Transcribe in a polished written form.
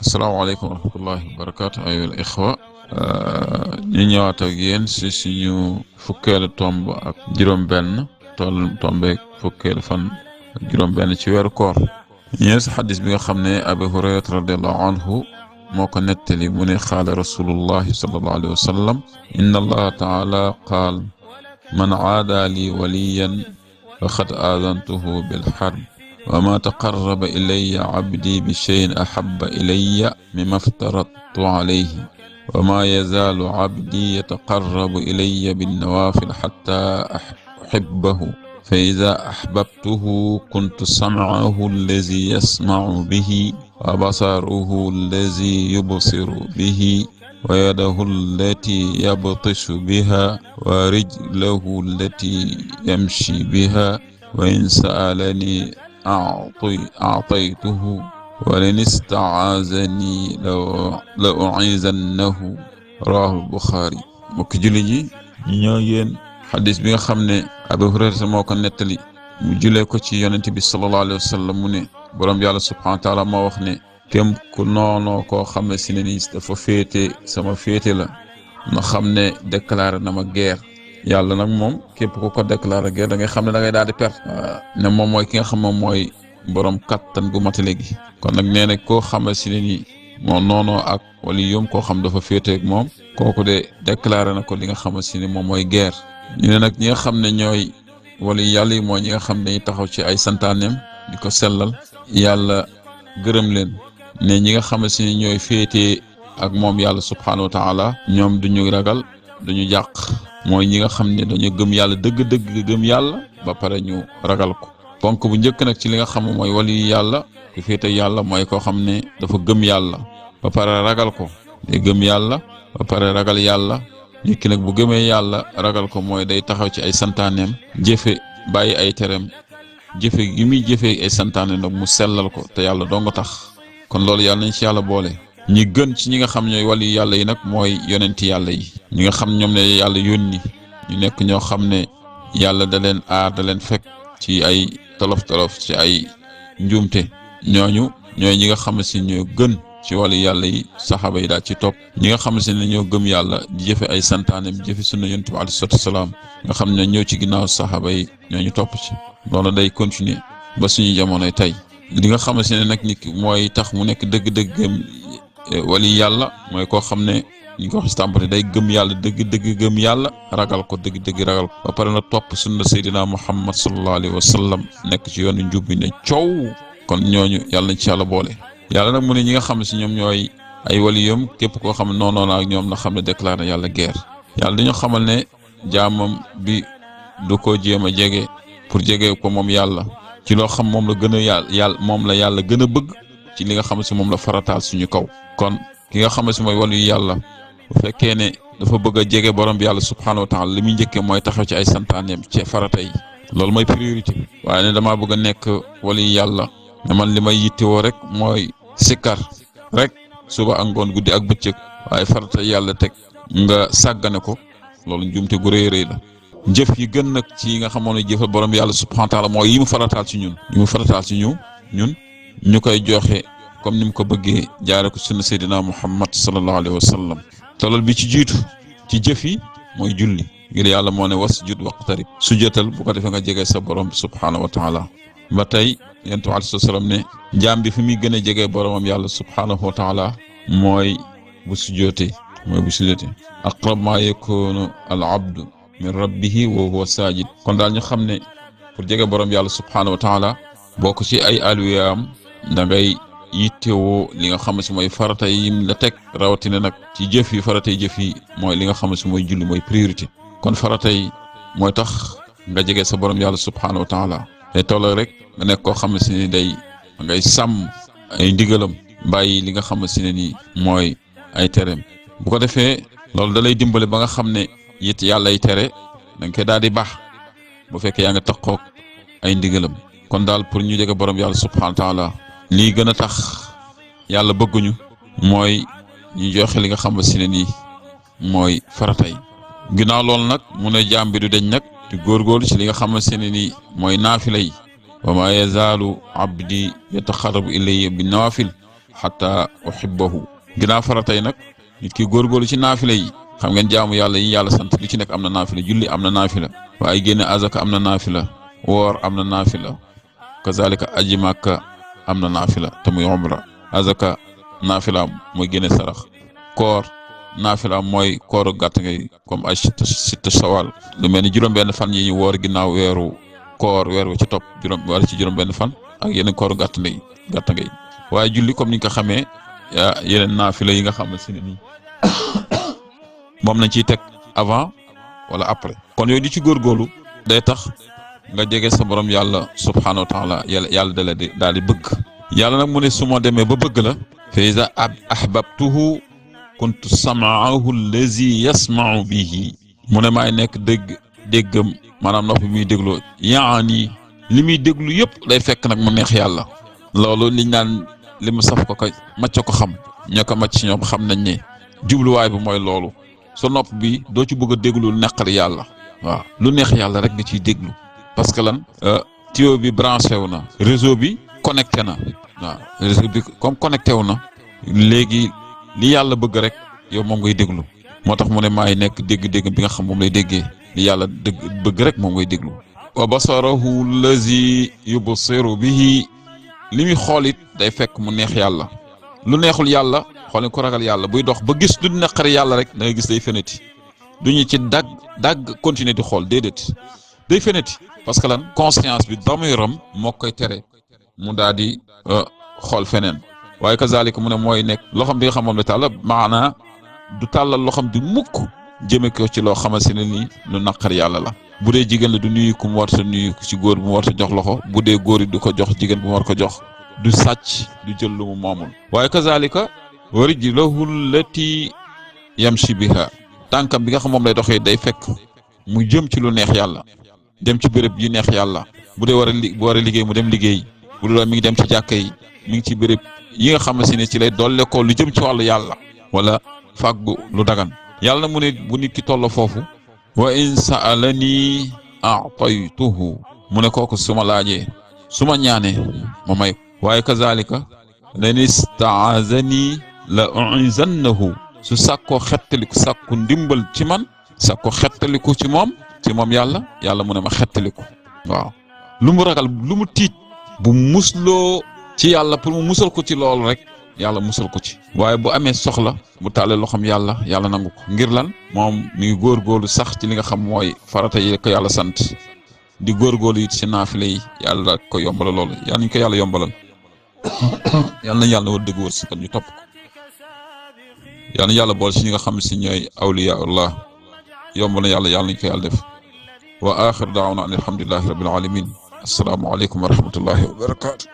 asalaamaaleykum wa rahmatullahi wa barakaatu ayol ixwa ñu ñëwaat ak yéen si suñu fukkeelu tomb ak juróom-benn tombeeg fukkeelu fan ak juróom-benn ci weeru koor ñëw si xadis bi nga xam ne Abu Hurayra radiallahu anhu moo ko nettali mu ne qaala rasulullahi sallallahu alayhi wa sallam inna allaha taala qaal man aada li waliyan faqad aadantuhu bilxarb وما تقرب إلي عبدي بشيء أحب إلي مما افترضت عليه وما يزال عبدي يتقرب إلي بالنوافل حتى أحبه فإذا أحببته كنت سمعه الذي يسمع به وبصره الذي يبصر به ويده التي يبطش بها ورجله التي يمشي بها وإن سألني أعطيته ولن استعاذني لأعيذنه رواه البخاري mbokk julli ji ñu ñëw yéen xadis bi nga xam ne Abu Hurayra moo ko nettali mu julee ko ci yonent bi sallallahu alayhi wa sallam mu ne borom yàlla subhanahu wa taala moo wax ne kem ku noonoo koo xam ne si ne nii dafa féete sama féete la na xam ne déclaré na ma guerre yàlla nag moom képp ku ko déclaré guerre da ngay xam ne da ngay daal di perte ne moom mooy ki nga xam moom mooy borom kattan gu matale gi kon nag nee na koo xam si ne nii moo noonoo ak wala yoom koo xam dafa féeteeg moom kooku de déclaré na ko li nga xam si ne moom mooy guerre ñu ne nag ñi nga xam ne ñooy wala yàlla yi mooy ñi nga xam ne dañuy taxaw ci ay santaaneem di ko sellal yàlla gërëm leen ne ñi nga xam si ne ñooy féetee ak moom yàlla subhanahu wa taala ñoom duñu ragal duñu jàq mooy ñi nga xam ne dañu gëm yàlla dëgg-dëgg gëm yàlla ba pare ñu ragal ko ponk bu njëkk nag ci li nga xam mooy wali yàlla ku féete yàlla mooy koo xam ne dafa gëm yàlla ba pare ragal ko day gëm yàlla ba pare ragal yàlla nit ki nag bu gëmee yàlla ragal ko mooy day taxaw ci ay santaaneem jëfe bàyyi ay tereem jëfe gi muy jëfee ay santaane nag mu sellal ko te yàlla dong tax kon loolu yàlla nañ ci yàlla boole ñi gën ci ñi nga xam ñooy wali yàlla yi nag mooy yonenti yàlla yi ñi nga xam ñoom ne yàlla yónni ñu nekk ñoo xam ne yàlla da leen aar da leen fekk ci ay tolof-tolof ci ay njuumte ñooñu ñooy ñi nga xam si ñoo gën ci wali yàlla yi saxaaba yi daal ci topp ñi nga xam si ne ñoo gëm yàlla di jëfe ay santaaneem jëfe sunna yonent bi alayhi salaatu wasalaam nga xam ne ñëw ci ginnaaw saxaaba yi ñooñu topp ci loolu day continuer ba suñu jamonoy tey li nga xam si ne nag nit mooy tax mu nekk dëgg-dëgg wali yàlla mooy koo xam ne ñu ko wax tàmbali day gëm yàlla dëgg-dëgg gëm yàlla ragal ko dëgg-dëgg ragal ko ba pare na topp sunna Seydina Muhammad sallallahu alayhi wa sallam nekk ci yoonu njub bi ne coow kon ñooñu yàlla nañ ci yàlla boole yàlla nag mu ne ñi nga xam si ñoom ñooy ay waliyam képp koo xam ne noonu ak ñoom na xam ne déclaré na yàlla guerre yàlla dañoo xamal ne jaamam bi du ko jéem a jege pour jege ko moom yàlla ci loo xam moom la gën a yàlla moom la yàlla gën a bëgg ci li nga xam si moom la farataal suñu kaw kon ki nga xam si mooy waliyu yàlla bu fekkee ne dafa bëgg a jege borom bi yàlla subhanahu wa taala li muy njëkkee mooy taxaw ci ay santaaneem ci farata yi loolu mooy priorité waaye ne damaa bëgg a nekk waliyu yàlla ne man li may yittewoo rek mooy sikkar rek suba ak ngoon guddi ak bëccëg waaye farata yàlla teg nga sàggane ko loolu njuumte gu rëy rëy la jëf yi gën nag ci nga xamoon ne jëfal borom bi yàlla subhanahu wa taala mooy yi mu farataal ci ñun ñu koy joxe comme ni mu ko bëggee jaare ko sunna Seydina Muhammad sallallahu alayhi wa sallam te loolu bi ci jiitu ci jëf yi mooy julli ngir yàlla moo ne wasjud waqtarib sujjatal bu ko defee nga jege sa borom subhanahu wa taala ba tey yonent bi alayhi salaam ne jaam bi fi muy gën a jege boromam yàlla subhanahu wa taala mooy bu sujjootee aqrab ma yakunu al abdu min rabbihi wa huwa sajid kon daal ñu xam ne pour jege borom yàlla subhanahu wa taala bokk ci ay alwiyaam da ngay yittewoo li nga xam si mooy farata yi la teg rawatina nag ci jëf yi farata yi jëf yi mooy li nga xam si mooy julli mooy priorité kon farata yi mooy tax nga jege sa borom yàlla subhanahu wa taala te tolloo rek nga nekk koo xam si ne day ngay sàmm ay ndigalam bàyyi li nga xam si ne nii mooy ay tereem bu ko defee loolu da lay dimbale ba nga xam ne it yàlla ay tere da nga koy daal di baax bu fekkee yaa nga takkook ay ndigalam kon daal pour ñu jege borom yàlla subhanahu wa taala lii gën a tax yàlla bëgguñu mooy ñu joxe li nga xam si ne nii mooy faratay ginnaaw loolu nag mu ne jaam bi du deñ nag di góorgóorlu ci li nga xam si ne nii mooy naafila yi wa ma yazaalu abdi yataxarrabu ilayya bi nawaafil xataa uhibbahu ginnaaw farata yi nag nit ki góorgóorlu ci naafila yi xam ngeen jaamu yàlla yi yàlla sant li ci nekk am na naafila julli am na naafila waaye génne azaka am na naafila woor am na naafila kazalika aji màkka am na naafila te muy umra azaka naafila mooy génne sarax koor naafila mooy kooru gàtt ngay comme ay sitta sawal lu mel ni juróom-benn fan yi ñu woor ginnaaw weeru koor weer wa ci topp juróom-benn fan ak yeneen kooru gàtt ngay waaye julli comme ni nga ko xamee yeneen naafila yi nga xam ne nii moom lañ ciy teg avant wala après kon yooyu di ci góorgóorlu day tax nga jege sa borom yàlla subhanahu wa taala yàlla dala daal di bëgg yàlla nag mu ne su ma demee ba bëgg la fa iza ahbabtuhu kuntu sam'ahu allazi yasma'u bihi mu ne maay nekk déggam maanaam noppi muy dégloo yaani li muy déglu yëpp day fekk nag mu neex yàlla loolu liñ naan li mu saf ko kay macc ko xam ñoo ko macc ñoom xam nañ ne jubluwaay bi mooy loolu sa nopp bi doo ci bëgg a déglu lu neqal yàlla waaw lu neex yàlla rek nga ciy déglu parce que lan tuyau bi branché wu na réseau bi connecté na waaw réseau bi comme connecté wu na léegi li yàlla bëgg rek yow moom ngay déglu moo tax mu ne maay nekk dégg-dégg bi nga xam moom lay déggee li yàlla bëgg rek moom ngay déglu wa basarahu allazi yubsiru bihi li muy xool it day fekk mu neex yàlla lu neexul yàlla xool ko ragal yàlla buy dox ba gis lu naqari yàlla rek da ngay gis day feneti duñu ci dagg continuer di xool déedéet day feneti parce que lan conscience bi damiram moo koy tere mu daal di xool feneen waaye kazalika mu ne mooy nekk loxam bi nga xam moom la tàlla maanaa du tàllal loxam di mukk jëme ko ci loo xamante ne nii lu naqari yàlla la bu dee jigéen la du nuyu ku mu war sa nuyu ci góor bu mu war sa jox loxo bu dee góor yi du ko jox jigéen bu mu war ko jox du sàcc du jël lu mu moomul waaye kazalika wa rijluhu llati yamshi biha tànkam bi nga xam moom lay doxee day fekk mu jëm ci lu neex yàlla dem ci béréb yi neex yàlla bu dee bu war a liggéey mu dem liggéey bu dee mi ngi dem ci jàkka yi mi ngi ci béréb yi nga xam ne ci lay dolle ko lu jëm ci wàllu yàlla wala fàggu lu dagan yàlla mu ne bu nit ki toll foofu wa in sa'alani a'taytuhu mu ne kooku su ma laajee su ma ñaanee ma may waaye kazalika lan istaazani la u'izannahu su sàkkoo xettaliku sàkku ndimbal ci man sàkkoo xettaliku ci moom yàlla mu ne ma xettaliku waaw lu mu ragal lu mu tiit bu musloo ci yàlla pour mu musal ko ci loolu rek yàlla musal ko ci waaye bu amee soxla bu tàllee loxoom yàlla nangu ko ngir lan moom mi ngi góorgóorlu sax ci li nga xam mooy farata yi ko yàlla sant di góorgóorlu it ci naafile yi yàlla ko yombalal loolu yàlla nañu ko yàlla yombalal yàlla nañu yàlla war dëgg wër si kan ñu topp ko yàlla nañu yàlla bool si ñi nga xam si ñooy awliyaullah yombal na yàlla nañu ko yàlla def wa axir daawana an alhamdulillahi rabbil alamin assalaamu aleykum wa rahmatullahi wa barakatuh